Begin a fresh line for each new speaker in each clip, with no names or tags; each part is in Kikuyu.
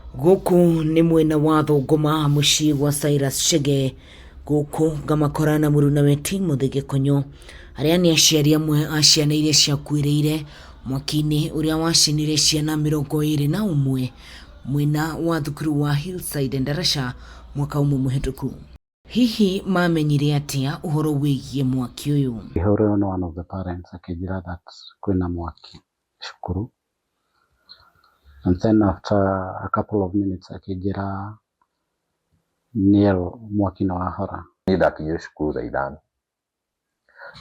Gũkũ nĩ mwena wa Thũngũma mũciĩ gwa Cyrus Chege, gũkũ ngamakora na mũrunawe Timothy Gĩkonyo, arĩa nĩ aciari amwe a ciana iria ciakuĩrĩire mwaki-inĩ ũrĩa wacinire ciana 21 mwena wa thukuru wa Hillside Endarasha mwaka ũmwe mũhĩtũku. Hihi mamenyire atĩa ũhoro wĩgiĩ mwaki ũyũ?
Ngĩhũrĩrwo nĩ one of the parents akĩnjĩra that kwĩna mwaki cukuru. And then after a couple of minutes akĩnjĩra nĩerwo mwaki nĩ wahora.
Niĩ ndakinyire cukuru thaa 5,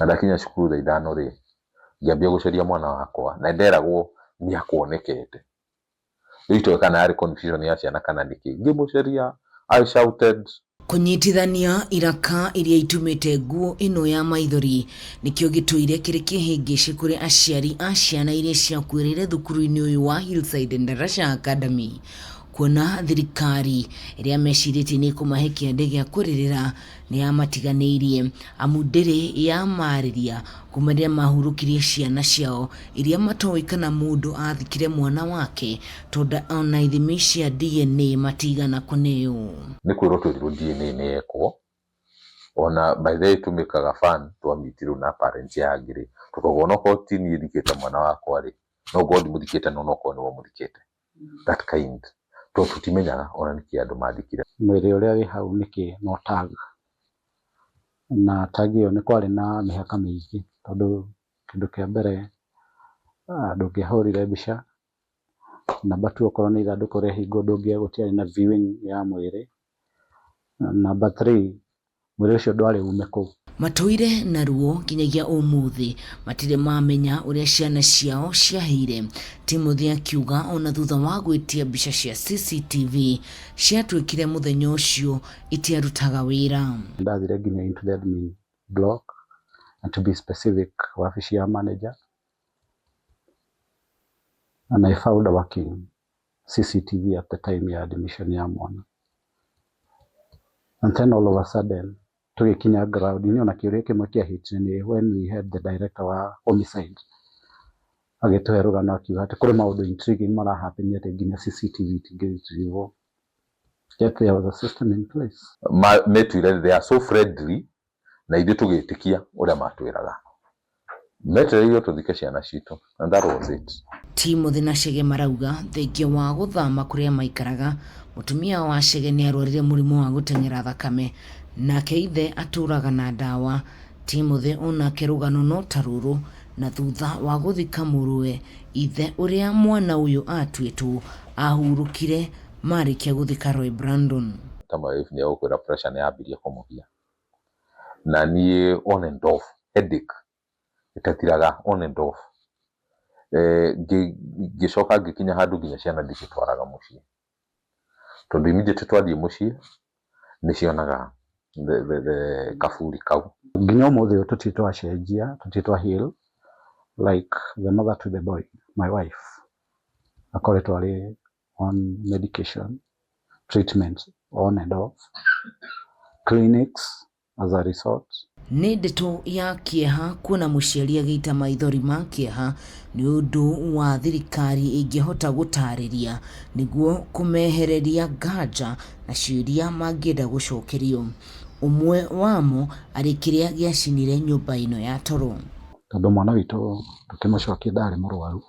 na ndakinya cukuru thaa 5 rĩ, ngĩambia gũcaria mwana wakwa na nderagwo nĩ akuonekete. Rĩu itoĩ kana yarĩ confusion ya ciana kana nĩkĩ. Ngĩmũcaria, I shouted.
Kũnyitithania iraka iria itumĩte nguo ĩno ya maithori nĩkĩo gĩtũire kĩrĩ kĩhĩngĩcĩ kũrĩ aciari a ciana iria ciakuĩrĩire thukuru-inĩ ũyũ wa Hillside Endarasha Academy, kuona thirikari ĩrĩa mecirĩtie nĩ ĩkũmahe kĩande gĩa kũrĩrĩra nĩ yamatiganĩirie amu ndĩrĩ yamarĩria kuma rĩrĩa mahurũkirie ciana ciao iria matoĩ kana mũndũ athikire mwana wake tondũ ona ithimi cia DNA matigana kũneo.
Nĩ kwĩrwo twerirwo DNA nĩ yekwo, ona by the way tũmĩkaga fun twamiti rĩu na parents aya angĩ rĩ, tũkauga onokorwo ti niĩ thikĩte mwana wakwa rĩ, no ngorwo ndimũthikĩte no nokorwo nĩwe ũmũthikĩte. That kind. Tondũ tũtimenyaga ona nĩkĩ andũ mathikire.
Mwĩrĩ ũrĩa wĩ hau nĩkĩ no tag, na tag ĩyo nĩ kwarĩ na mĩhaka mĩingĩ tondũ kĩndũ kĩa mbere ndũngĩahũrire mbica, number two okorwo nĩ ithandũkũ rĩahingwo gũtiarĩ na viewing ya mwĩrĩ, number three mwĩrĩ ũcio ndwarĩ ume kũu.
Matũire na ruo nginyagia ũmũthĩ matirĩ mamenya ũrĩa ciana ciao ciahĩire. Timothy akiuga ona thutha wa gwĩtia mbica cia CCTV ciatuĩkire mũthenya ũcio itiarutaga wĩra.
Ndathire nginya into the admin block and to be specific wabici ya manager and I found a working CCTV at the time ya admission ya mwana. And then all of a sudden tũgĩkinya ground inĩ ona kĩũria kĩmwe kĩa hit nĩ when we had the director wa homicide agĩtũhe rũgano akiuga atĩ kũrĩ maũndũ intriguing mara happen atĩ nginya CCTV itingĩretrievo, yet there was a system in place.
Metuire they are so friendly na ithuĩ tũgĩtĩkia ũrĩa matwĩraga. Metereirio tũthike ciana citũ and that was it.
Timothy na Chege marauga thengia wa gũthama kũrĩa maikaraga, mũtumia wa Chege nĩ arwarire mũrimũ wa gũteng'era thakame nake ithe atũraga na ndawa. Timothy onake rũgano no ta rũrũ, na thutha wa gũthika mũrũwe, ithe ũrĩa mwana ũyũ atuĩtwo ahurũkire marĩkia gũthika Roy Brandon.
Ta my wife nĩ egũkwĩra pressure nĩ yambirie kũmũgia, na niĩ on and off headache ĩtathiraga on and off. Ngĩcoka ngĩkinya handũ nginya ciana ndicitwaraga mũciĩ, tondũ immediately twathiĩ mũciĩ nĩ cionaga the kaburi kau.
Nginya ũmũthĩ ũyũ tũtirĩ twacenjia, tũtirĩ twa heal, like the mother to the boy, my wife, akoretwo arĩ on medication treatment on and off, clinics as a resort.
Nĩ ndeto ya kĩeha kuona mũciari agĩita maithori ma kĩeha nĩ ũndũ wa thirikari ĩngĩhota gũtarĩria nĩguo kũmehereria nganja na ciũria mangĩenda gũcokerio. Ũmwe wamo arĩ kĩrĩa gĩacinire nyũmba ĩno ya toro.
Tondũ mwana witũ tũkĩmũcokia ndarĩ mũrwaru,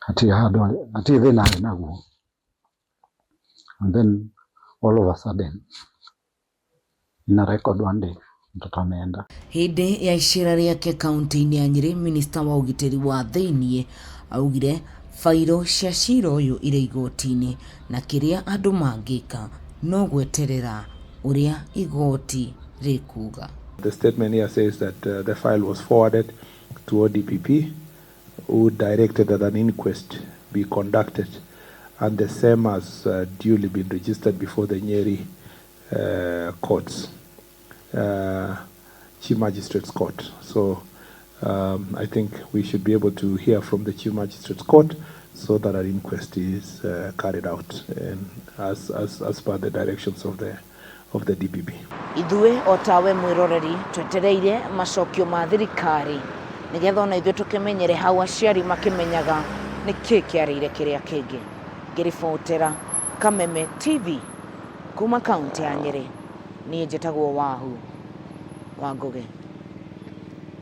hatirĩ handũ, hatirĩ thĩna arĩ naguo, and then all of a sudden in a record one day mtoto ameenda.
Hĩndĩ ya icera rĩake kaunti-inĩ ya Nyĩrĩ, minista wa ũgitĩri wa thĩiniĩ augire bairo cia cira ũyũ irĩ igoti-inĩ na kĩrĩa andũ mangĩka no gweterera ũrĩa igoti rĩkuga.
The statement here says that the file was forwarded to ODPP, who directed that an inquest be conducted, and the same has duly been registered before the Nyeri courts, Chief Magistrate's Court. So I think we should be able to hear from the Chief Magistrate's Court so that an inquest is carried out and as per the directions of the DPP.
Ithuĩ o tawe mwĩroreri twetereire macokio ma thirikari nĩgetha ona ithuĩ tũkĩmenyere hau aciari makĩmenyaga Nĩ kĩ kĩarĩire kĩrĩa kĩngĩ? Ngĩribotera Kameme TV kuma kaũntĩ ya Nyĩrĩ, niĩ njĩtagwo Wahu wa Ngũgĩ.